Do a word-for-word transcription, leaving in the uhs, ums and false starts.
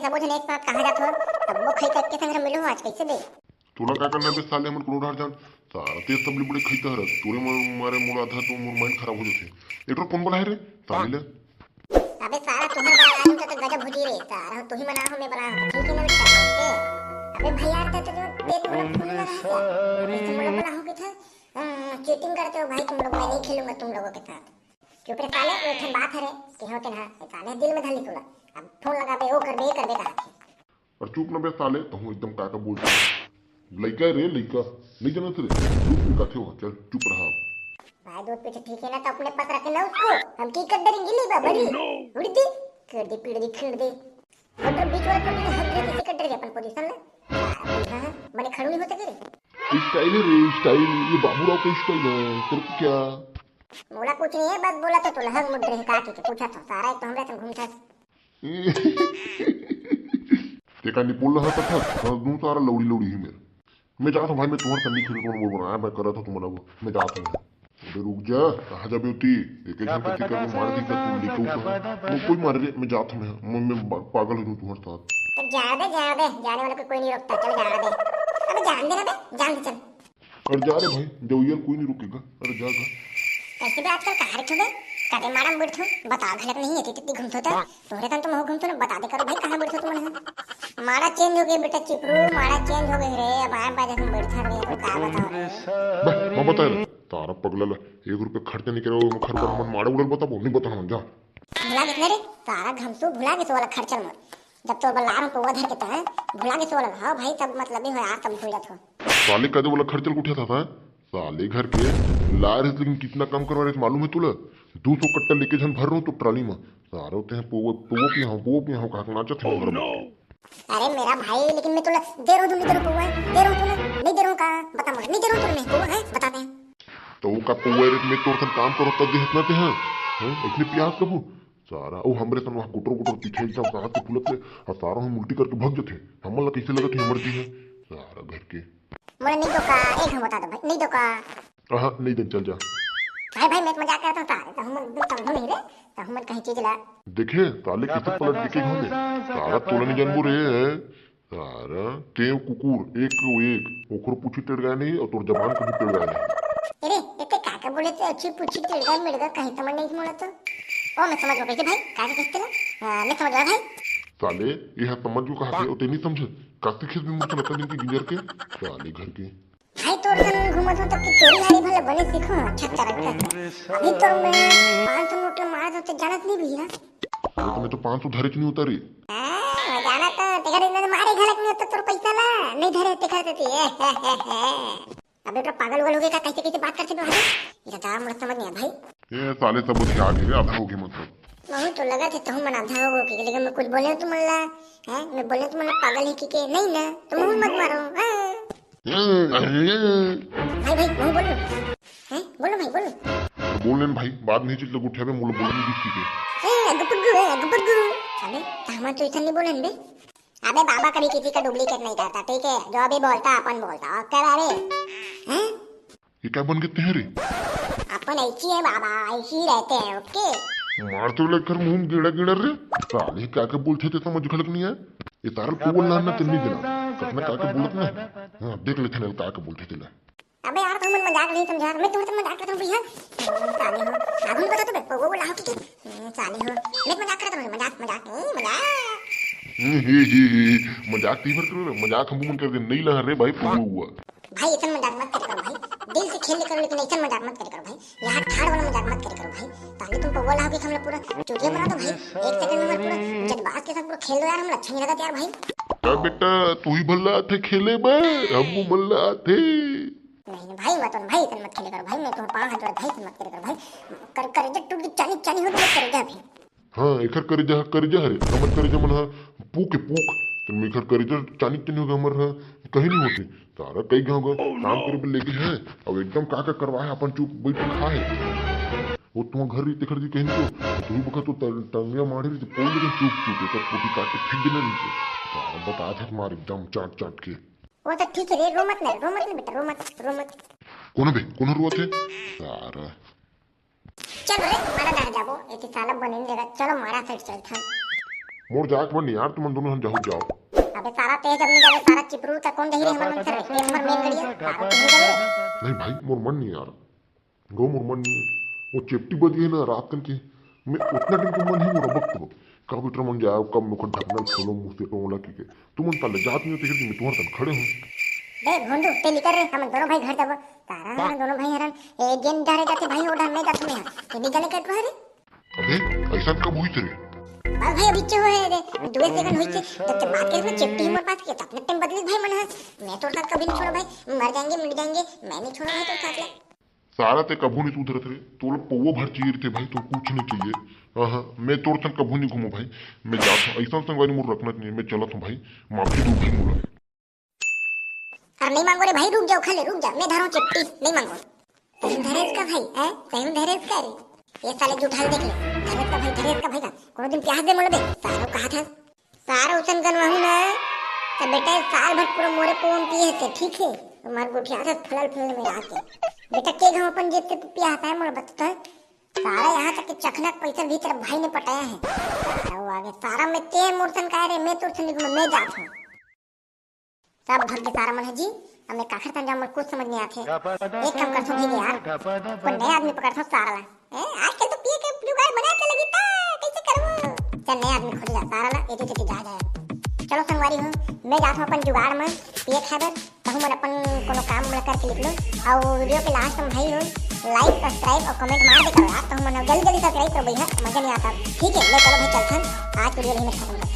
सबो झन एक साथ कहाँ जात हो? तब्बो खई के संग मिलो आज, कैसे बे? तोला का करना बे साले, हमन कोनो डहर जान। सारा तेज सबले बड़े खईता हरस। तोरे म-, मारे मोर आधा तो मोर माइंड खराब हो जाथे। एक ठो फोन बना है रे, साले ले। अबे सारा तुहर बड़ा आदमी तो, तो गजब हो जी रे। सारा तू ही मना हो, मैं बना हो, ठीक है ना बेटा? ए, अबे भाई यार, तो, तो जो पेट में फूल लगा है क्या? तुम लोग बना हो कि था? हम्म, चीटिंग करते हो भाई तुम लोग, मैं नहीं खेलूंगा तुम लोगों के साथ। चुप रे साले, वो ठन बात हरे, कि हो के ना, साले दिल में धर ली तोला। अब फोन लगाबे, वो करबे, ये करबे कहा थे। और चुप ना बे साले, तहूँ एकदम का का बोलते। लइका रे, लइका, नहीं जानत रे, दूध पी काथे हो, चल चुप रहा। भाई दूध पीछे ठीक है ना, तो अपने पास रखे ना उसको, हम की कर देंगे, ले बा, बड़ी। उड़ दे, कर दे, पीड़ दे, खींच दे। और तो बीच वाला तो मैंने हद रे, किसी कर दे अपन पोजीशन ले। हाँ, हाँ, बने खड़ू नहीं हो सके रे। स्टाइल है रे, स्टाइल, ये बाबूराव का स्टाइल है, तेरे को क्या? मोला कुछ नहीं है, बस बोला तो तोला हक मुड़ रहे का के पूछा था, सारा एक तो हमरे संग घूमता। तेका निपोल हंसत हस, हंस दूं सारा लौड़ी लौड़ी ही मेर। मैं जात हूँ भाई, मैं तुम्हारे संग नहीं खेलूँ, तुम्हारे बोल रहा है, मैं करत हूँ तुम्हारा वो, मैं जात हूँ। अबे रुक जा, कहाँ जाबे होती? एक एक घंटा के कर मार दी कर तुम निकल तो। वो कोई मार रे, मैं जात हूँ मैं, मैं, मैं बा-, पागल हो जाऊँ तुम्हारे साथ। तो जा दे, जा दे, जाने वाले को कोई नहीं रोकता, चल जा दे। अबे जान दे ना बे, जान दे चल। अरे जा रे भाई, जउइया ल कोई नहीं रोकेगा। अरे जा, जा। कैसे बे आजकल कहाँ रे छुबे? कदे माड़ा में बैठो, बताओ घलक नहीं है, इतनी घूमतो तो। तोहरे तन तो महू घूमतो ना, बता दे करो भाई, कहाँ बैठो तुम है? माड़ा चेंज हो गई बेटा चिपरू, माड़ा चेंज हो गई रे। अब आए बाजे हम बैठा रहे तो का बताओ रे? बे, मैं बता रे, तारा पगला ला, एक रुपये खर्चा नहीं करो, घर पर हमन माड़ा उड़ल बताबो, नहीं बताना मन, जा। भुला गेस ना रे, तारा घमसू भुला गेस वाला खर्चल मन। जब तोर बल्लार में पौवा धर के तहै, भुला गेस वाला, हाँ भाई, तब मतलब ही हो यार, तब भूल जात हो। साले कदे वाला खर्चल उठे था, था? साले घर के लार है, लेकिन कितना कम करवा रहे मालूम है तुला? दो सौ कट्टा लेके झन भर रहो तो ट्राली में। सारो ते हैं पौवा, पौवा पिहाओ, पौवा पिहाओ, कहा के नाचत है मगर। अरे मेरा भाई, लेकिन मैं तोला दे रहूं, तू नहीं दे रहूं पौवा, दे रहूं तोला, नहीं दे रहूं का? बता मोला, नहीं दे रहूं तोला मैं पौवा, हैं? बता दे। तो वो का पौवा रे, मैं तोर सन काम करो तब देहत ना ते हैं? हैं? इतने प्यास कबू? सारा, वो हमरे सन वहाँ गुटर गुटर पीछे एकदम सांस के फूलत ले, और सारा हम उल्टी करके भग जथे। हमन ला कैसे लगत है हमर जी है? सारा घर के। मोला नहीं दो का, एक हम बता दो भाई, नहीं दो का। आहा, नहीं दे, चल जा। भाई, भाई, मैं तो मजाक करता हूँ, सारे तो हम एकदम समझो नहीं रे, तो हम कहीं चीज ला। देखे, साले कैसे पलट देखे घूमे। सारा तोला नहीं जानबो रे, सारा, ते कुकुर, एक को एक, ओखरो पूछी टेड़गा नहीं और तोर जबान को भी टेड़गा नहीं। अरे, इतने काका बोले थे, अच्छी पूछी टेड़गा मिड़गा कहीं समझ नहीं मोला तो। ओ, मैं समझ गया, कैसे भाई, काका कहते ला? हाँ, मैं समझ गया भाई। साले, ये है समझ को कहा थे, और ते नहीं समझे। काकी खेत में मुझे लगता दिन की गिंजर के, साले घर के। भाई, तोर सन घूमत हो तब की चोरी हारी भले बने सीखो, अच्छा तरक्का। अभी तो मैं पाँच सौ नोट मार दो तो जानत नहीं भैया। अरे, तो मैं तो पाँच सौ धरे च नहीं उतारी। हाँ, जाना तो तेरा दिन में मारे घलक नहीं होता तोर पैसा ला, नहीं धरे तेकर देती। अबे तो पागल उगल हो गया क्या? कैसे कैसे बात करते हो भाई? ये तो मोला समझ नहीं आया भाई। ए, साले सब होशियार है, आधा हो गए मतलब। महू तो लगा थे तहु मन आधा हो गए, लेकिन मैं कुछ बोले तुम ला, हैं? मैं बोले तुम ला पागल है कि के? नहीं ना, तुम महू मत मारो, हाँ। भाई, भाई, महू बोलो। हैं? बोलो भाई, बोलो। तो बोल लेन भाई, बाद में ही चीज लोग उठे, मोला बोलने दी ठीक है। ए, अगपुगु, ए, अगपुगु। अबे, तामा तो ऐसा नहीं बोले बे। अबे बाबा कभी किसी का डुप्लीकेट नहीं करता, ठीक है? जो भी बोलता अपन बोलता, ओके बाबे? हैं? ये क्या बन गए तेरे? अपन ऐसी है बाबा, ऐसी ही रहते हैं, ओके? मार तो लेकर मुंह गिड़ा गिड़ा रे। साले का के बोलते थे समझ खलक नहीं है। ये तारल पुगल ना ना तिन्नी दिला। कतना का के बोलत ना। हाँ, देख लेते ना का के बोलते दिला। अबे यार, तुम मन मजाक नहीं समझा, मैं तुमसे मजाक करता हूँ भैया। साले हो, आगू में बता तो बे, वो बोला हो कि हम्म, साले हो। मैं मजाक करता हूँ, मजाक, मजाक, हम्म, मजाक। हम्म, ही, ही, ही, ही। मजाक तीबर करो रे, मजाक हम मन कर दे, नहीं लहर रे भाई, पूरा हुआ। भाई, ऐसा मजाक मत करे करो भाई, दिल से खेल ले करो, लेकिन ऐसा मजाक मत करे करो भाई, यहाँ ठाड़ वाला मजाक मत करे करो भाई, ताकि तुम पौवा लाओगे हम लोग पूरा चूतिया बना दो भाई, एक सेकंड में हमारे पूरा जज्बात के साथ पूरा खेल दो यार, हम अच्छा नहीं लगा यार भाई। क्या बेटा, तू ही भल्ला आथे खेले बे, हम भल्ला आथे। नहीं, नहीं भाई, मत भाई, ऐसा मत खेले करो भाई, मैं तुम्हारे पाँव हाथ जोड़ भाई, ऐसा मत करे करो भाई, कर, करेजा टूट के चानी, चानी हो गई करेजा भाई। हाँ, एखर करेजा, करेजा हरे, हमर करेजा मन ह पूक के पूक, तो एखर करेजा चानी, चानी हो गए हमर ह, कहीं नहीं होते। तारा कई गाँव का काम करे पर लेके है, अब एकदम का का करवा है, अपन चुप बैठ के खा है। वो तुम्हारा घर रही, तेखर दी कहीं तो, तू ही बखत तो टंगिया मारे रही, तो पोल लेकिन चुप चुप, एक पोटी काट के फेंक देना नीचे। तारा बता था तुम्हारे एकदम चाट चाट के। वो तो ठीक है रे, रो मत ना, रो मत ना बेटा, रो मत, रो मत। कौन बे, कौन रुआ थे? तारा। चलो रे, मारा दार जाबो, एती साला बने नहीं लगा, चलो मारा साइड चल था। मोर जाए के मन नहीं यार, तुमन दोनों हम जाहू जाओ। अबे सारा तेज अपनी जावे, सारा चिपरू तक कौन जही रे हमर मन से रे? ये हमर मेन गड़िया, सारा तुम ही जावे रे। नहीं भाई, मोर मन नहीं यार, गो मोर मन नहीं। वो चेपटी बज गई ना रात कन के, मैं उतना दिन के मन ही मोर बक तो। कब इटर मन जाए, कब मुख ढकना खोलो मुंह से टोला के, के। तुमन ताले जात नहीं हो, तेकर दिन में तुम्हारे तन खड़े हूँ। बे भोंदू, ते निकर रे, हम दोनों भाई घर जाबो। तारा हम दोनों भाई हरन, ए, गेंद डारे जाते भाई, ओढ़ा मैं जाते मैं। ये भी गले कट रहा रे। अबे, ऐसा कब हुई तेरे? बस भाई, अभी क्यों है रे? दो एक सेकंड हुई थे, तब से बात करे ना, चेपटी मोर पास के, तब अपने टाइम बदले भाई मन है। मैं तो साथ कभी नहीं छोड़ा भाई, मर जाएंगे, मिट जाएंगे, मैं नहीं छोड़ा भाई तो साथ ले। सारा ते कभू नहीं सुधरत रे, तोला पौवा भर चाहिए थे भाई, तो कुछ नहीं चाहिए। हाँ, हाँ, मैं तोर संग कभू नहीं घूमो भाई, मैं जात हूँ, ऐसा संगवारी मोर रखना नहीं, मैं चलत हूँ भाई, माफी दो भाई मोला। अरे नहीं मांगो रे भाई, रुक जाओ, खाली रुक जा, मैं धरो चेपटी, नहीं मांगो। सही धरेस का भाई, हैं? सही धरेस का रे? ये साले जूठा देख ले, धरेस का भाई, धरेस का भाई का, कोनो दिन प्यास दे मोला दे, सालो कहा था। सारा उसन गनवाहू ना, तो बेटा ये साल भर पूरा मोरे पोम पिए थे, ठीक है? तुम्हारे गोठिया से फलल फलल में आके। बेटा के घाव अपन जेब से पिया है मोला बता तो। सारा यहाँ तक के चखना के पैसा भी तेरा भाई ने पटाया है। सारा वो आगे, सारा में ते मोर सन का रे, मैं तोर सन निकलूं, मैं जात हूँ। सब भग के सारा मन है जी, अब मैं काखर तन जाऊं, मोर कुछ समझ नहीं आते। एक काम करथो भैया यार, कोई नया आदमी पकड़थो सारा ला। ए, आजकल तो पिए के जुगाड़ बना के लगी ता, कैसे करबो? चल नया आदमी खोजे जा सारा ला, एती तेती जा जाए। चलो संगवारी हो, मैं जात हूँ अपन जुगाड़ में पिए खाए बर, कहूँ मन अपन कोनो काम मन करके निकलूँ। और वीडियो के लास्ट में भाई हो, लाइक, सब्सक्राइब और कमेंट मार दे करो यार, कहूँ मन जल्दी जल्दी सब्सक्राइब करो भैया, मजा नहीं आता। ठीक है, ले चलो भाई चलथन, आज वीडियो यहीं में खत्म करते हैं।